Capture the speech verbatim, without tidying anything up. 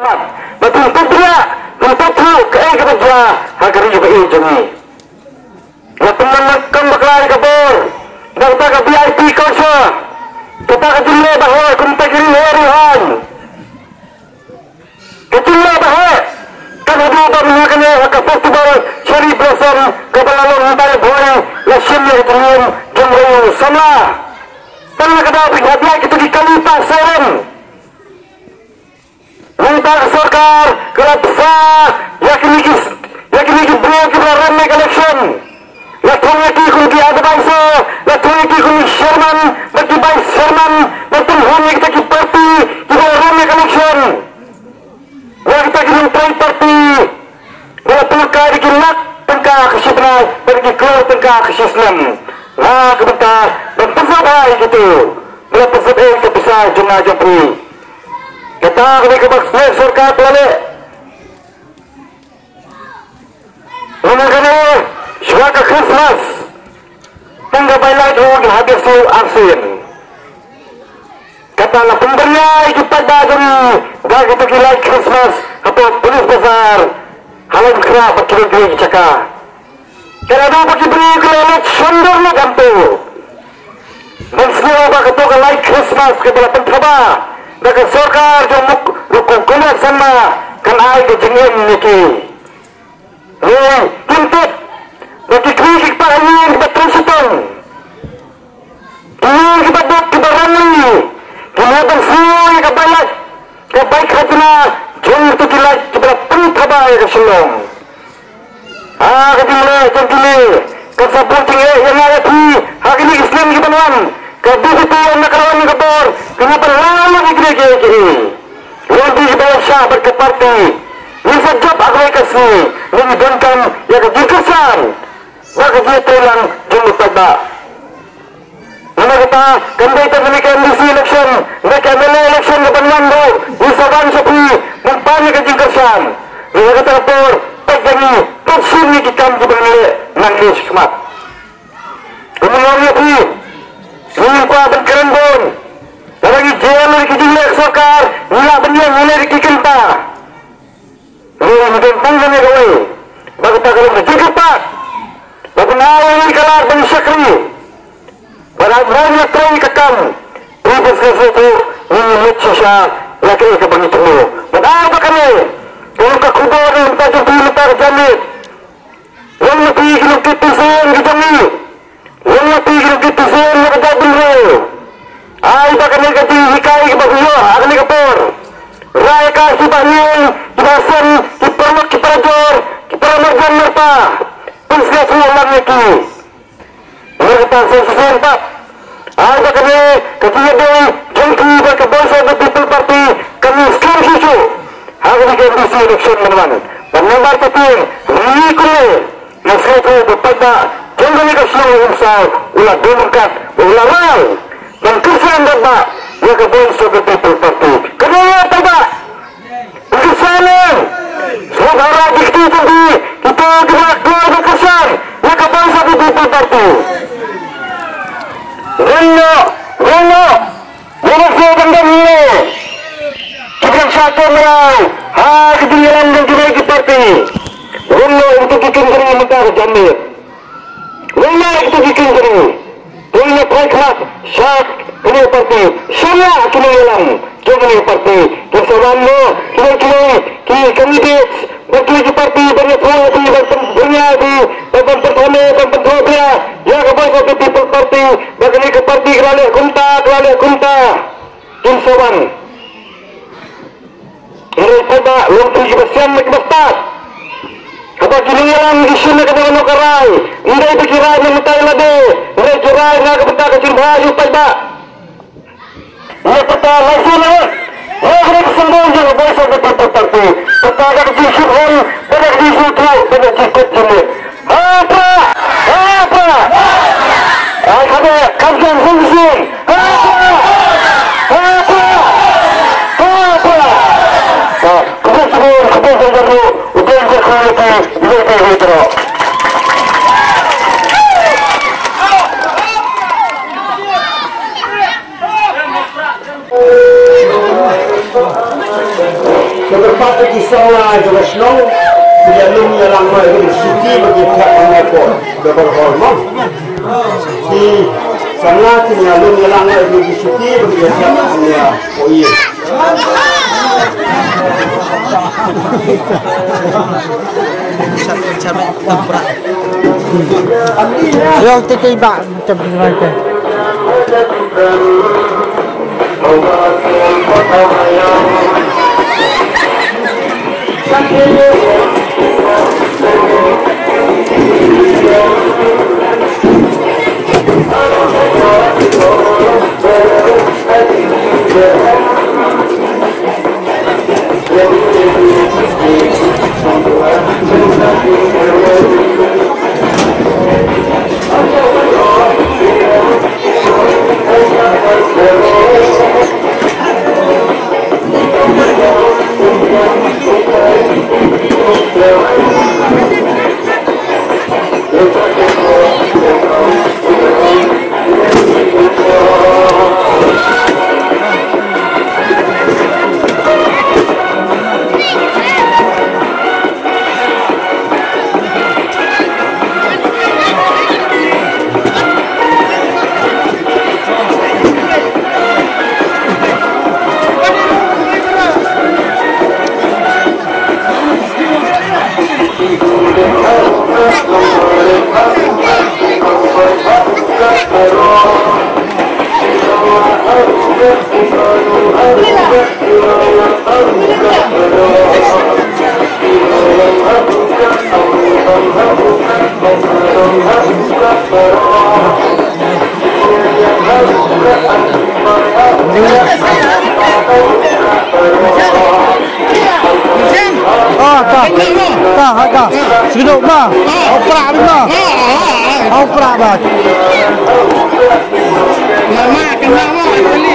Ba phin pynbna, phin pynthut kaei kaba jia ha ka ri ba ïeit jong ngi. La pynlong kam bakla ïa ka bor da kata ka V I P culture, kata ka jingleh ba heh kumta ki ri heh ri hain. Ka jingleh ba heh kan haduh ba mynta kane ha ka festival Cherry Blossom kaba la long mynta ïa Bhoi la shim ïa ka jingim jong u samla. Tang na ka daw ba ki hap ïaid kito ki kali pa seren. Mynta ka sorkar ka la pynsa ïa kine ki, ïa kine ki briew kiba la rem ïa ka election. La thung ïa ki kum ki advisor, la thung ïa ki kum ki chairman bad ki vice chairman ban pynhun ïa kita ki party kiba la rem ïa ka election. Ïa kita ki nongtrei party ba la pynlehkai da ki lak tyngka ha ka shi bnai bad ki klur tyngka ha ka shi snem. La ka bynta ban pynsah bha ïa kito ba la pynsah ïa ka pisa jong nga jong phi. Kata ka dei kaba ka sorkar ka la leh. Namar kane shuwa ka Christmas tang ka bai lait ruh ki hap ïa siew arsien. Kata la pynbria ïa ki paidbah jong ngi da kito ki lait Christmas hapoh Police Bazar ha Laitumkhrah bad kiwei kiwei ki jaka. Ka la dei ba ki briew ki la leit shon dor leit amtu. Ban sngewbha ba kato ka lait Christmas kaba la pynthaba da ka sorkar jong u Conrad, u Conrad Sangma kan ai ka jingim ïa ki. Hynrei kim tip ba ki kmie ki kpa ha ïing kiba trei shitom, ki ïing kiba duk kiba rangli, ki la ban siew ïa ka bai lait, ka bai khajna jong kito ki lait kiba la pynthaba ïa ka Shillong. Ha ka jingleh jong kine, kan sa bun jingeh ïa nga ïa phi ha kine ki snem kiban wan. Ka B J P ynda ka la wan ka bor, kine ban wan ïa kine kiei kiei. Lehse kiba ïaishah bad ka party, ngin sa jop ha kawei ka sngi, ngin donkam ïa ka jingkyrshan bad ka jingïatreilang jong u paidbah. Namar kata kam dei tang kane ka M D C election, na ka M L A election kaban wan ruh ngi sa wan sha phi ban pan ïa ka jingkyrshan. Namar kata ka por peit ïa ngi, peit shisien ïa ki kam kiba ngi leh nangne shakhmat. Kumno ïa phi, ngim kwah ban kren bun. Lada ngi jia ïa ki jingleh sorkar, ngi lah ban ïeng ïa ki kynta. Ruh ngi don tang kane kawei ba kata ka long ka jingkyrpad ba pynai ïa ngi ka lad ban shakri, ba lada ngi la trei ka kam, phi ban sngewthuh ngin ïa leit shisha ïa kaei kaba ngi thmu. Bad ar ba kane ka long ka khubor na ka bynta jong phi mynta ka janmiet. Long na phi ki nongkit tynsuh ki jong ngi. Long na phi ki nongkit tynsuh na ka jaitbynriew. Ai ba kane ka jinghikai kaba phi ïoh ha kane ka por, rai ka kiba ïeng, kiba sem, ki paralok ki parajor, ki paramarjan marpa, pynsngewthuh lang ïa ki. Namar kata sa shisien pat, ai ba kane ka jingïadei jong phi bad ka Voice of the People Party kan skhem shuh shuh ha kane ka M D C election ban wan. Bad namar kata ngi kumne ngi sngewthuh ba paidbah jong kane ka shnong Umsaw u la don ryngkat, u la rai ban kyrshan paidbah ïa ka Voice of the People Party. Kane ïa paidbah. Kyrshan eh. Sngewbha ïa ki kti jong phi, kito kiba la kloi ban kyrshan ïa ka Voice of the People Party. Ring noh, ring noh. Ïa ngi sngewbha ban ring noh. Ki briew sha ka mrai ha ki jingïalam jong kine ki party. Ring noh ïa kito ki king ki ri mynta ka janmiet. Ring noh ïa kito ki king ki ri. Ring noh, phai khmat sha kane ka party, shaniah kine ki ïalam jong kane ka party. Kin sa wan mo kine, kine ki candidates bad kine ki party ban ïathuh ïa phi, ban pynbna ïa phi, ban, ban pynthame, ban pynthame ïa ka Voice of the People Party ba kane ka party ka la leh kumta, ka la leh kumta. Kin sa wan. Hynrei paidbah, long phi kiba sian ne kiba stad. Haba ki nongïalam ki shim ïa kano kano ka rai, ym dei ba ki rai na ka bynta lade, hynrei ki rai na ka bynta ka jingbha jong u paidbah. Ïa kata lashai na, ïa kane ka symbol jong ka Voice of the People Party. Kata ka jingsngewhun, kata ka jingsngewthuh, kata ka jingkut jingmut. Ha prah! Ha prah! Ai khadar, kam shym khun sien. Ha prah! Ha prah! Ha prah! Ha, khublei shibun, khublei shibun, u dei u dei khun lei, u dei u dei u dei. Ka kyrpad ïa ki samla jong ka shnong, ki ïalum ïalang noh ïa ki shuti ba ki thep hangne hapoh Dover Hall mo. Ki samla kin ïalum ïalang noh ïa ki shuti ba ki thep hangne hapoh ïing. Yo, titi ba. Ah, ta. Ta, ha, ta. Sino ma? Au pra ma. Au pra ba. Nama kenapa kali?